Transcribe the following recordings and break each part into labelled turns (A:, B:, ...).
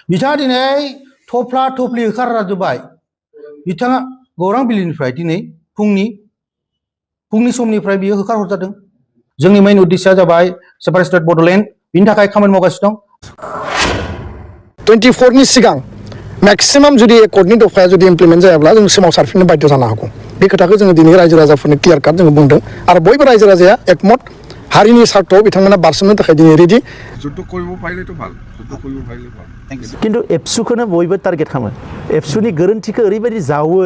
A: बिथाङा दिनै थफ्ला थफ्लि होखारना जोब्बाय बिथाङा गौरां बिलिनिफ्राय दिनै फुंनि समनिफ्राय बियो होखारहरजादों जोंनि मेइन उद्देश्यआ जाबाय सेपारेट स्टेट बड'लेण्ड बिनि थाखाय खामानि मावगासिनो दं
B: 24 नि सिगां मैक्सिमाम जुदि कर्टनि दफाया जुदि इमप्लिमेन्ट जायाब्ला जों सोमावसारफिननो बाध्य जानो हागौ बे खोथाखौ जोङो दिनै रायजो राजाफोरनि क्लियार काट जोङो बुंदों आरो बयबो रायजो राजाया एकमत हारिनि स्वार्थआव बिथांमोना बारसोमनो थाखाय दिनै रेडि
C: किन्तु एबसुखौनो बयबो टारगेट खालामो एबसुनि गोरोन्थिखौ ओरैबायदि जावो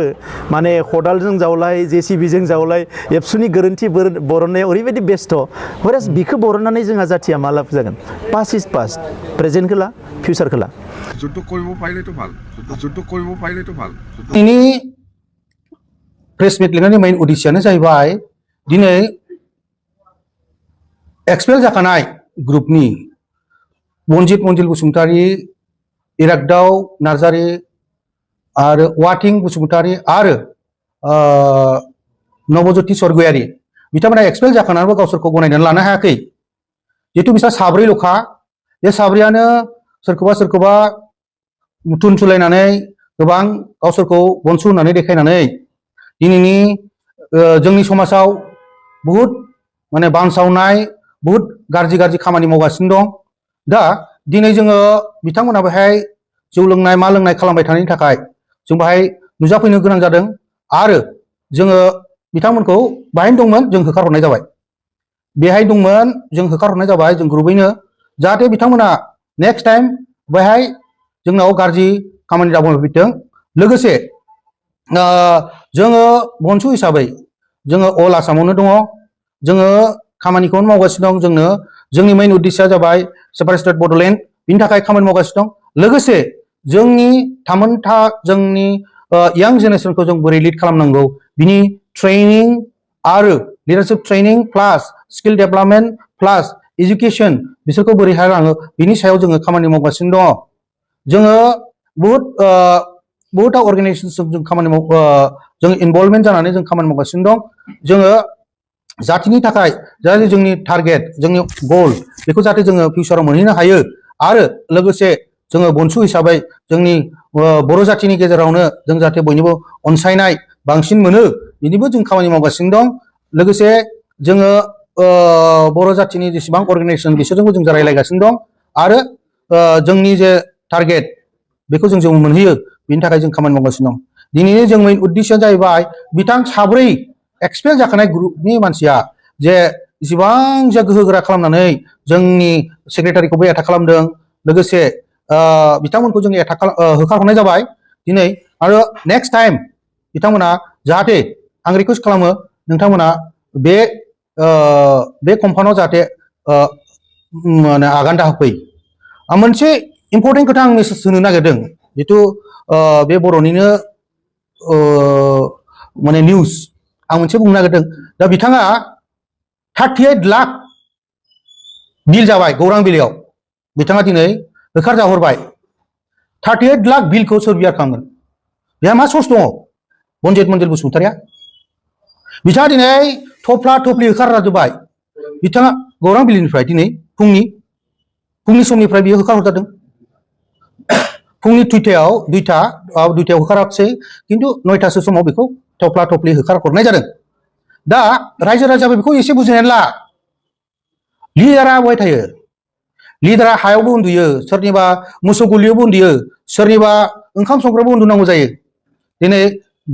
C: माने खदालजों जावलाय जेसिबिजों जावलाय एबसुनि गोरोन्थि बरननायाव ओरैबायदि बेस्थ' हरास बिखौ बरननानै जोंहा जाथिया मा लाब जागोन पास्ट इज पास्ट प्रेजेन्टखौ ला फिउचारखौ ला
A: दिनै प्रेस मिट लिंनायनि मेइन उद्देश्यआनो जाहैबाय दिनै एक्सपेल जाखानाय ग्रुपनि बनजित मन्जिल बसुमतारी इरागदाव नार्जारी आरो वाटिं बसुमतारी आरो नवज्योति स्वर्गयारी बिथांमोना एक्सपेल जाखानानैबो गावसोरखौ गनायनानै लानो हायाखै जिहेतु बिसोर साब्रैल'खा बे साब्रैयानो सोरखौबा मुथुन सुलायनानै गोबां गावसोरखौ बनसु होननानै देखायनानै दिनैनि जोंनि समाजाव बुहुत माने बानसावनाय बुहुत गाज्रि खामानि मावगासिनो दं दा दिनै जोङो बिथांमोना बेहाय जौ लोंनाय मा लोंनाय खालामबाय थानायनि थाखाय जों बेहाय नुजाफैनो गोनां जादों आरो जोङो बिथांमोनखौ बाहायनो दंमोन जों होखारहरनाय जाबाय बेहाय दंमोन जों होखारहरनाय जाबाय जों ग्रुपैनो जाहाथे बिथांमोना नेक्स्ट टाइम बेहाय जोंनाव गाज्रि खामानि दामावफैथों लोगोसे जोङो बनसु हिसाबै जोङो अल आसामावनो दङ जोङो खामानिखौनो मावगासिनो दं जोंनि मेइन उद्देश्यआ जाबाय सेपारेट स्टेट बड'लेण्ड बिनि थाखाय खामानि मावगासिनो दं लोगोसे जोंनि थामोनथा जोंनि यां जेनेरेसनखौ जों बोरै लिड खालामनांगौ बिनि ट्रेनिं आरो लिडारशिप ट्रेनिं प्लास स्किल डेभेलपमेन्ट प्लास एजुकेशन बिसोरखौ बोरैहाय लाङो बिनि सायाव जोङो खामानि मावगासिनो दङ जोङो बहुतथा अर्गानाइजेसनजों जों खामानि जों इनभल्भमेन्ट जानानै जों खामानि मावगासिनो दं जोङो जातिनि थाखाय जाहाथे जोंनि टारगेट जोंनि गल बेखौ जाहाथे जोङो फिउचाराव मोनहैनो हायो आरो लोगोसे जोङो बनसु हिसाबै जोंनि बर' जातिनि गेजेरावनो जों जाहाथे बयनिबो अनसायनाय बांसिन मोनो बिनिबो जों खामानि मावगासिनो दं लोगोसे जोङो बर' जातिनि जेसेबां अर्गानाइजेसन बिसोरजोंबो जों रायलायगासिनो दं आरो जोंनि जे टारगेट बेखौ जों मोनहैयो बिनि थाखाय जों खामानि मावगासिनो दं दिनैनि जों मेइन उद्देश्यआ जाहैबाय बिथां साब्रै एक्सपेल जाखानाय ग्रुपनि मानसिया जे इसिबां जा गोहोगोरा खालामनानै जोंनि सेक्रेटारिखौबो एटाक खालामदों लोगोसे बिथांमोनखौ जों होखारहरनाय जाबाय दिनै आरो नेक्स्ट टाइम बिथांमोना जाहाथे आं रिकुवेस्ट खालामो नोंथांमोना बे कम्पाउन्डआव जाहाथे माने आगान दाहोफै मोनसे इम्पर्टेन्ट खोथा आं मेसेज होनो नागिरदों जितु बे बर'निनो माने निउज आं मोनसे बुंनो नागिरदों दा बिथाङा 38 लाख बिल जाबाय गौरां बिलायाव बिथाङा दिनै होखारजाहरबाय 38 लाख बिलखौ सोर बियार खालामगोन बेहा मा सर्स दङ बनजित मन्जिल बसुमतारीया बिथाङा दिनै थफ्ला थफ्लि होखारजाजोब्बाय बिथाङा गौरां बिलिनिफ्राय दिनै फुंनि समनिफ्राय बियो होखारहरजादों फुंनि दुइथायाव होखाराखिसै खिन्थु 9टासो समाव बेखौ थफ्ला थफ्लि होखारहरनाय जादों दा रायजो राजाबो बेखौ एसे बुजिनानै ला लिडारा बहाय थायो लिडारा हायावबो उन्दुयो सोरनिबा मोसौ गलियावबो उन्दुयो सोरनिबा ओंखाम संग्रायावबो उन्दुनांगौ जायो दिनै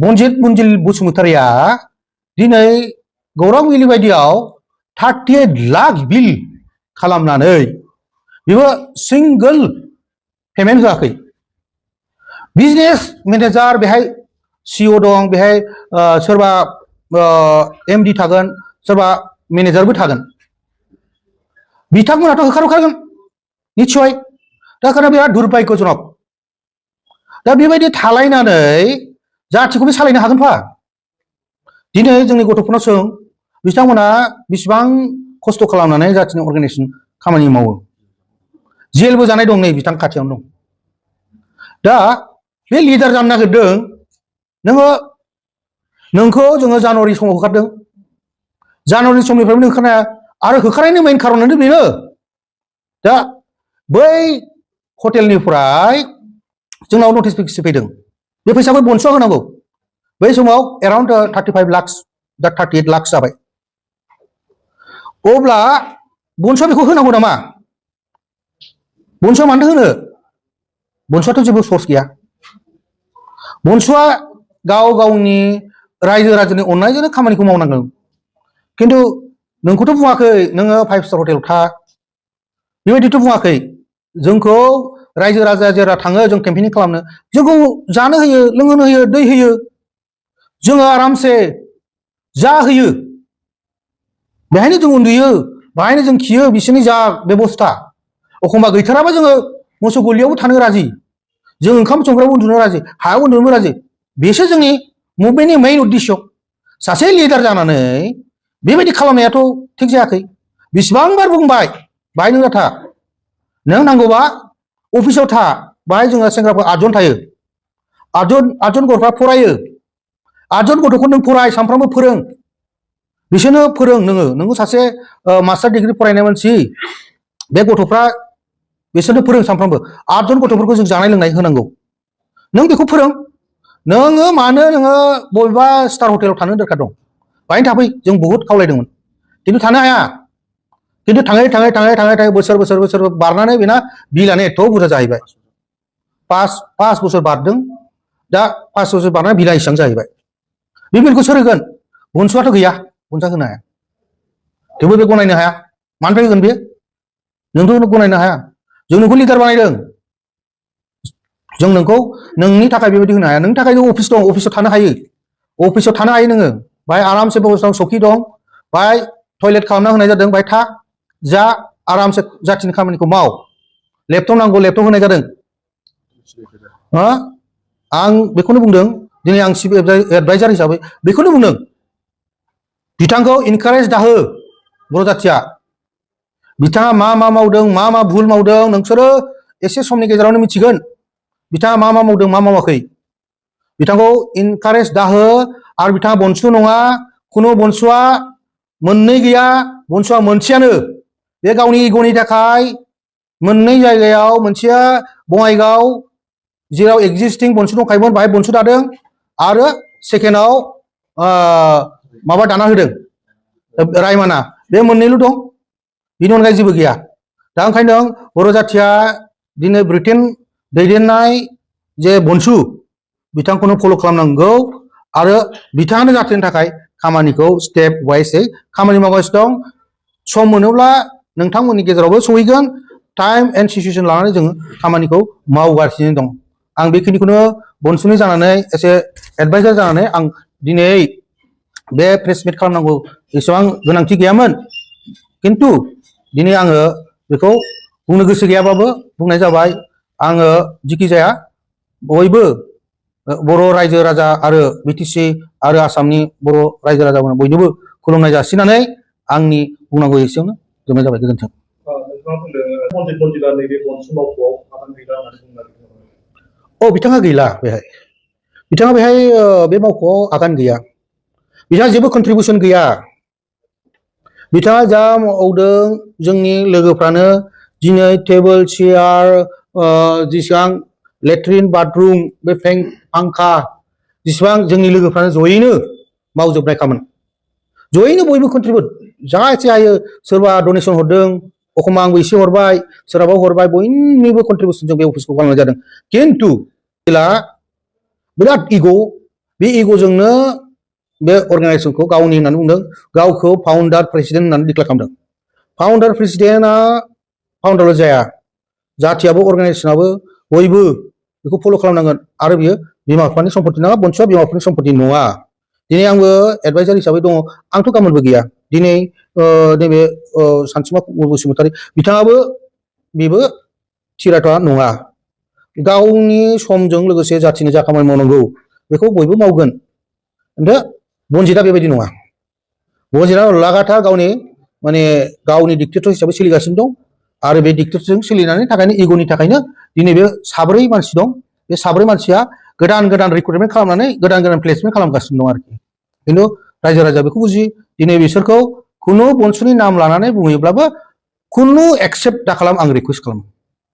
A: बनजित मन्जिल बसुमतारीया दिनै गौरां बिलि बायदियाव 38 लाख बिल खालामनानै बेबो सिंगोल पेमेन्ट होआखै बिजनेस मेनेजार बेहाय सिअ दं बेहाय सोरबा एमडि थागोन सोरबा मेनेजारबो थागोन बिथांमोनाथ' होखारगोन निस्सय दा ओंखायनो बिराद दुर्भाग्यजनक दा बेबायदि थालायनानै जाथिखौबो सालायनो हागोनफा दिनै जोंनि गथ'फोरनाव सों बिथांमोना बेसेबां खस्थ' खालामनानै जातिनि अर्गानाइजेसन खामानि मावो जेलबो जानाय दं नै बिथां खाथियावनो दं दा बे लिडार जानो नागिरदों नोंखौ जोङो जानुवारि समाव होखारदों जानुवारि समनिफ्रायबो होखारनाया आरो होखारनायनि मेइन खारनानो बेनो दा बै हटेलनिफ्राय जोंनाव नटिस फैदों बे फैसाखौ बनसुआ होनांगौ बै समाव एराउन्ड 35 लाख दा 38 लाख जाबाय अब्ला बनसुआ बेखौ होनांगौ नामा बनसुआ मानो होनो बनसुआथ' जेबो सर्स गैया बनसुआ गाव गावनि रायजो राजानि अननायजोंनो खामानिखौ मावनांगौ खिन्थु नोंखौथ' बुङाखै नोङो 5 स्टार हटेलाव था बेबायदिथ' बुङाखै जोंखौ रायजो राजा जेरा थाङो जों केम्पेनिं खालामनो जोंखौ जानो होयो लोंहोनो होयो दै होयो जोङो आरामसे जा होयो बेहायनो जों उन्दुयो बेहायनो जों खियो बिसोरनि जा बेबस्था एखमबा गैथाराबा जोङो मोसौ गलियावबो थानो राजि जों ओंखाम संग्रायाव उन्दुनो राजि हायाव उन्दुनो राजि बेसो जोंनि मुभमेन्टनि मेइन उद्देश्य सासे लिडार जानानै बेबायदि खालामनायाथ' थिग जायाखै बेसेबांबार बुंबाय बाहाय नों था नों नांगौबा अफिसाव था बाहाय जोङो सेंग्राफोर 8 जन थायो 8 जन गथ'फ्रा फरायो 8 जन गथ'खौ नों फराय सानफ्रामबो फोरों बिसोरनो फोरों नोङो सासे मास्टार डिग्री फरायनाय मानसि बे गथ'फ्रा बिसोरनो फोरों सानफ्रामबो 8 जन गथ'फोरखौ जों जानाय लोंनाय होनांगौ नों बेखौ फोरों नोङो मानो नोङो बबेबा स्टार हटेलाव थानो दरखार दं बाहायनो थाफै जों बहुद खावलायदोंमोन खिन्थु थानो हाया खिन्थु थाङै बोसोर बारनानै बेना बिलानो एथ' बुरजा जाहैबाय 5 बोसोर बारदों दा 5 बोसोर बारनानै बिला इसेबां जाहैबाय बे बिलखौ सोर होगोन बनसुआथ' गैया बनसुआ होनो हाया थेवबो बे गनायनो हाया मानिफ्राय होगोन बे जोंथ' गनायनो हाया जों नोंखौ लिडार बानायदों जों नोंखौ नोंनि थाखाय बेबायदि होनो हाया नोंनि थाखाय अफिस दं अफिसाव थानो हायो नोङो बाहाय आरामसे बेबस्था सखि दं बाहाय टयलेट खालामना होनाय जादों बाहाय था जा आरामसे जाथिनि खामानिखौ माव लेपटप नांगौ लेपटप होनाय जादों आं बेखौनो बुंदों दिनै आं चिफ एडभाइजार हिसाबै बेखौनो बुंदों बिथांखौ इनकारेज दाहो बर' जाथिया बिथाङा मा मावदों मा भुल मावदों नोंसोरो एसे समनि गेजेरावनो मिथिगोन बिथाङा मा मावदों मा मावाखै बिथांखौ इनकारेज दाहो आरो बिथाङा बनसु नङा खुनु बनसुआ मोननै गैया बनसुआ मोनसेयानो बे गावनि इग'नि थाखाय मोननै जायगायाव मोनसेया बङाइगाव जेराव एक्जिस्टिं बनसु दंखायोमोन बाहाय बनसु दादों आरो सेकेन्डआव माबा दाना होदों रायमाना बे मोननैल' दं बिनि अनगायै जेबो गैया दा ओंखायनो बर' जाथिया दिनै ब्रिटेन दैदेननाय जे बनसु बिथांखौनो फल' खालामनांगौ आरो बिथाङानो जाथिनि थाखाय खामानिखौ स्टेप वाइसै खामानि मावगासिनो दं सम मोनोब्ला नोंथांमोननि गेजेरावबो सहैगोन टाइम एन्ड सिचुएसन लानानै जोङो खामानिखौ मावगासिनो दं आं बेखिनिखौनो बनसुनि जानानै एसे एडभाइजार जानानै आं दिनै बे प्रेस मिट खालामनांगौ एसेबां गोनांथि गैयामोन खिन्थु दिनै आङो बेखौ बुंनो गोसो गैयाबाबो बुंनाय जाबाय आङो जिखि जाया बयबो बर' रायजो राजा आरो बिटिसि आरो आसामनि बर' रायजो राजाफोरनो बयनोबो खुलुमनाय जासिनानै आंनि बुंनांगौ एसेयावनो जोबनाय जाबाय गोजोन्थों बिथाङा गैला बिथाङा बेहाय बे मावख'आव आगान गैया बिथाङा जेबो कन्ट्रिबिउसन गैया बिथाङा जा मावदों जोंनि लोगोफ्रानो दिनै टेबोल चेयार जेसेबां लेट्रिन बाथरुम बे फांखा जेसेबां जोंनि लोगोफ्रानो जयैनो मावजोबनाय खामोन जयैनो बयबो कन्ट्रिबिउट जा एसे हायो सोरबा डनेसन हरदों एखमबा आंबो एसे हरबाय सोरहाबा हरबाय बयनिबो कन्ट्रिबिउसनजों बे अफिसखौ खालामनाय जादों खिन्थु बिराद इग' बे इग'जोंनो बे अर्गानाइजेसनखौ गावनि होननानै बुंदों गावखौ फाउन्डार प्रेसिडेन्ट होननानै डिक्लेयार खालामदों फाउन्डार प्रेसिडेन्टआ फाउन्डारल' जाया जाथियाबो अर्गानाइजेसनाबो बयबो बेखौ फल' खालामनांगोन आरो बियो बिमा बिफानि सम्पति नङा बनसुआ बिमा बिफानि सम्पति नङा दिनै आंबो एडभाइजार हिसाबै दङ आंथ' गामोनबो गैया दिनै नैबे सानसुमा बसुमतारी बिथाङाबो बेबो थिराथ'आ नङा गावनि समजों लोगोसे जाथिनि जा खामानि मावनांगौ बेखौ बयबो मावगोन खिन्थु बनजितआ बेबायदि नङा बनजितआ लागातार गावनि डिक्टेटर हिसाबै सोलिगासिनो दं आरो बे डिक्टेटरजों सोलिनानै थाखायनो इग'नि थाखायनो दिनै बे साब्रै मानसि दं बे साब्रै मानसिया गोदान रिक्रुटमेन्ट खालामनानै गोदान प्लेसमेन्ट खालामगासिनो दं आरोखि खिन्थु रायजो राजा बेखौ बुजि दिनै बिसोरखौ खुनु बनसुनि नाम लानानै बुङोब्लाबो खुनु एक्सेप्ट दा खालाम आं रिकुवेस्ट खालामो